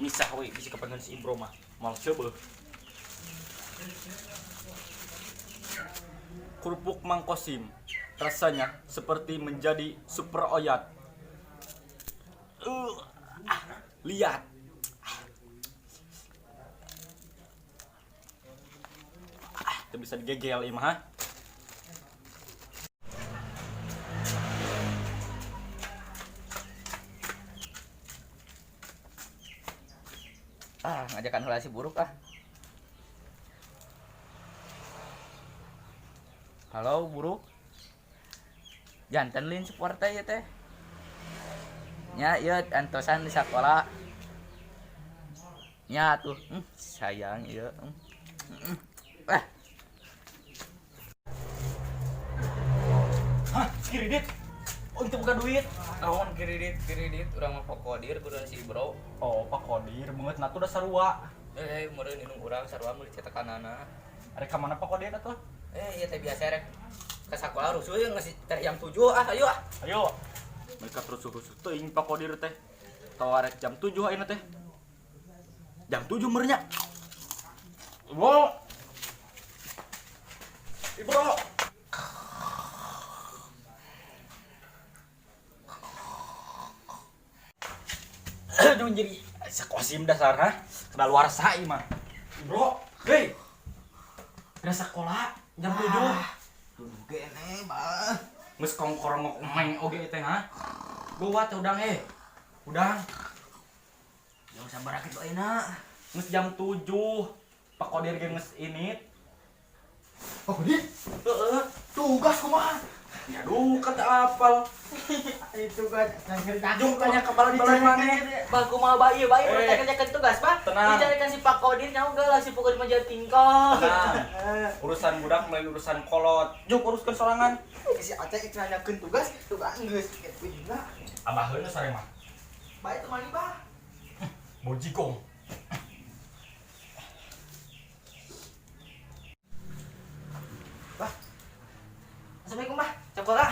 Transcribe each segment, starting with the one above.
Misah we bisi kapangan si Ibro mah. Moal seubeuh. Kerupuk Mang Kosim rasanya seperti menjadi super oyat. Lihat. Itu bisa digegel ieu mah. Ah, ngajakan relasi buruk ah. Halo buruk. Janten lin support teh ieu teh. Nya ieu antosan di sekolah. Nya tuh, sayang ieu. Ah. Hah, kredit. Untuk buka duit. Naon kredit kredit urang mah Pak Kodir kudu si Ibro. Oh, Pak Kodir banget nah tuh udah sarua. Eh, meureun indung urang sarua meuli cetakanana. Rek ka mana Pak Kodir atuh? Eh, ieu teh biasa rek ke sekolah rusuh yang ngasih teh jam 7 ah, ayo ah. Ayo. Mereka terus rusuh teuing Pak Kodir teh. Tawa rek jam 7 ayeuna teh. Jam 7 meureunnya. Ibro. Ibro. Aduh jadi sakosim dasar ha. Kena luar ieu mah. Ibro, hei. Udah sekolah jam 7. Gene, bah. Geus kongkorongok meng oge teh ha. Gua teh udang eh. Udang. Jam sabar kitu ayeuna. Geus jam 7. Pak Kodir ge geus init. Pak Kodir, Heeh. tugas kumaha? Ya duh kata apal. Itu kan Jung tanya ke balan-balan maneh. Bah kumaha bah ieu bah ieu Eh. kerjakan tugas bah. Tenang. Dicarikan si Pak Kodir nyaho geus lah si Pak Kodir mah jadi tingkah. Tenang. Urusan budak mulai urusan kolot. Jung uruskeun sorangan. Si Aceh itu nanyakeun tugas, tugas geus kitu juga. Abah heula sare mah. Bae temani bah. Mau jigong. Bah. Assalamualaikum bah. Sekolah.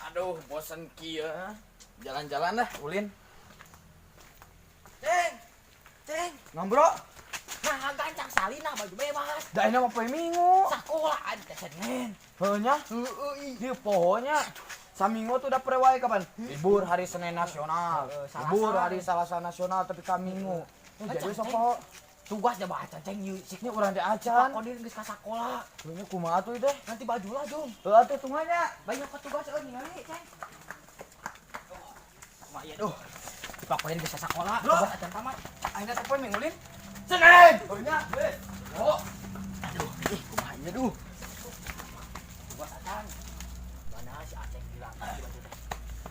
Aduh, bosan kieu. Jalan-jalan dah, ulin. Ceng. Ceng. Ngobrol. Nah, gancang salina baju bebas. Da ini mah poe Minggu. Sekolah teh Senin. Heuh nya? Heueuh ih. Di pohonya. Saminggu tuh udah prewae kapan? Libur hari Senin nasional. Libur hari Selasa nasional tapi ka Minggu. Jadi sok poho. Tugas dah baca ceng ieu sik Ini urang teh Pak acan. Kodir geus ka sakola. Heuh nya kumaha tuh teh? Nanti baju lah jung. Heuh atuh tunganya. Banyak ke tugas euy ningali ceng. Kumaha ieu duh. Pak Kodir geus ka sakola, tugas acan tamat. Ayeuna teh poe Minggu lin. Senin. Heuh nya. Oh. Aduh, ih kumaha ieu duh. Tugas acan. Mana si Aceng bilang baju teh.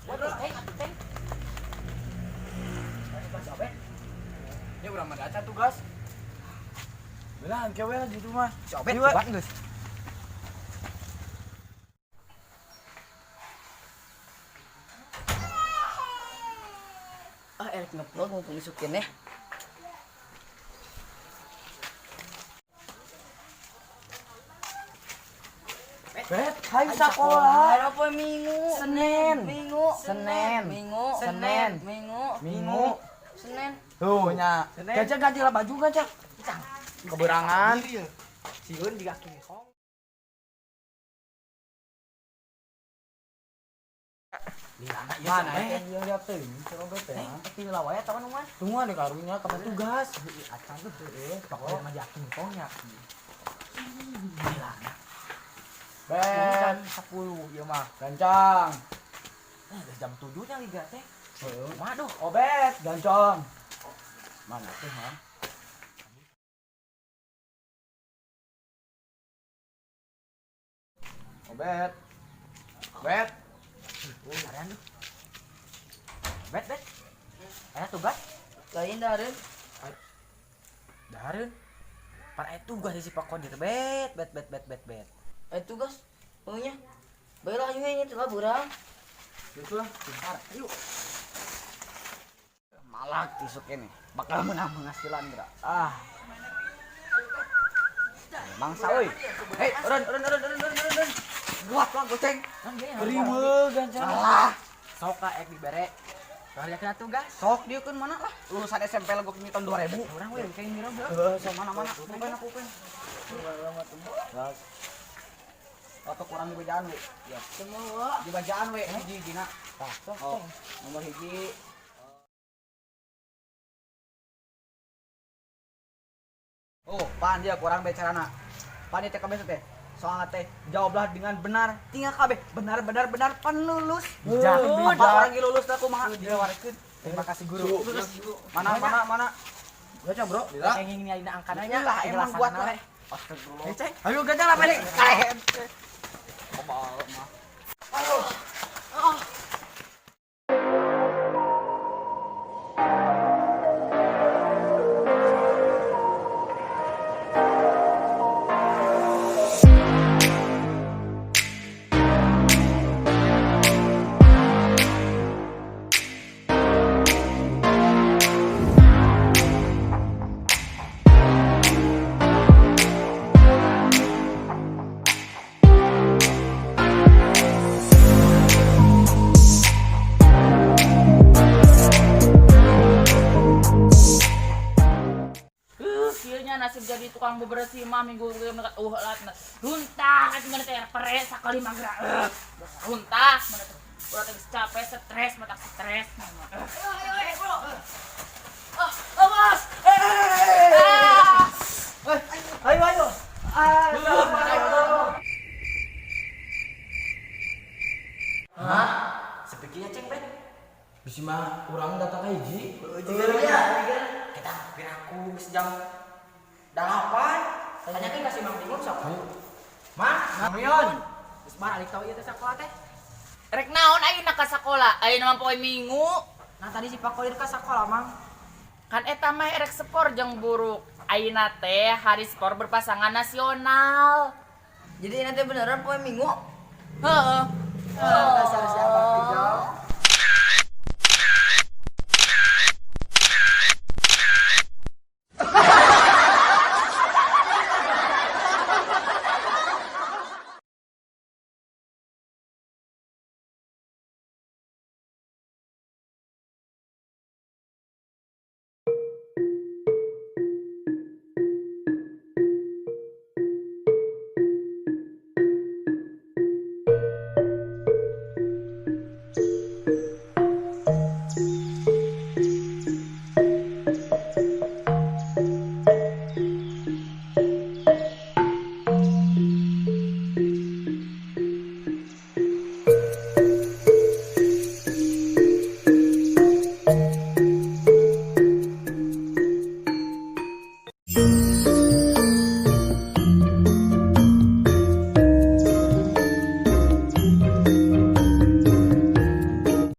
Waduh, ceng atuh ceng. Tugas si Obet. Ini urang mah acan tugas. Belah, engke we lah gitu mah. Si Obet Ieu we. tugas geus. Ah, erek ngevlog mumpung isukin ya. Bet, hayu sakola. Apa Minggu? Senin. Minggu. Senin. Minggu. Senin. Minggu. Minggu. Senin. Tuh nya. Gancang ganti lah baju gancang. Keberangan. Sieun di kaki kong. Lilana ieu Mana si Obet. teh ieu lihat teh, si Robert teh. Tapi wae taman uman. Tungguan deh karunya kapan tugas. Acan tuh heeh, Pak Kodir mah yakin kongnya. Lilana. Bet, 10 ieu mah. gancang. Geus jam 7 nya liga teh. Waduh, Obet, gancong. Mana tuh, ha? Obet. Bet. Sarean duh. Bet, bet. Aya tugas? Lain dareun. Dareun. Pan aya tugas di si Pak Kodir. Bet, bet, bet, bet, bet, bet. Aya tugas. Pokoknya. Baiklah ayo ini telah burang. Itulah, bentar. Ayo. Malak tisuk ini. Bakal menang penghasilan, Bra. Ah. Mangsa euy. Hei, urun urun urun urun urun urun. Buat lah goceng. Riweuh gancang. Salah. Sok ka ek dibere. Kalian tugas. Sok dia kan mana lah. Lulusan SMP legok ini tahun 2000. Urang we kayak ngira heula. Heeh, so mana mana. Pulpen aku pulpen. Atau kurang dibacaan we. Ya. Semua. Dibacaan we hiji hijina. Tah, sok. Oh, nomor hiji. Oh, pan dia kurang becarana. Pan dia TKB teh. Soalnya teh jawablah dengan benar. Tinggal kabeh benar benar benar pan lulus. Bijak. Apa orang ge lulus dah kumaha dilewarekeun. Terima kasih guru. Mana mana mana. Baca, Bro. Kayak ngini ayeuna angkana nya. Lah, emang buat lah. Astagfirullah. Ceng. Ayo gajah lah balik. Keren. Kebal mah. Kieu nya nasib jadi tukang bebersih mah minggu ge lat runtah atuh mana teh pere sakali mah gerak. Runtah mana teh. Urang teh geus capek stres mata stres. Ayo ayo bro. Awas. Ayo ayo. Sepikinya ceng bet. Bisi mah urang datang ka hiji. Kita piraku geus jam 8. Tanyakeun ka si Mang Timun sok. Mang, Mion. Geus bar alik tau ieu teh sakola teh. Rek naon ayeuna ka sakola? Ayeuna mah poe Minggu. Nah tadi si Pak Kodir ka sakola, Mang. Kan eta mah erek spor jeung buruk. Ayeuna teh hari spor berpasangan nasional. Jadi nanti beneran poe Minggu. Heeh. Dasar siapa kijau.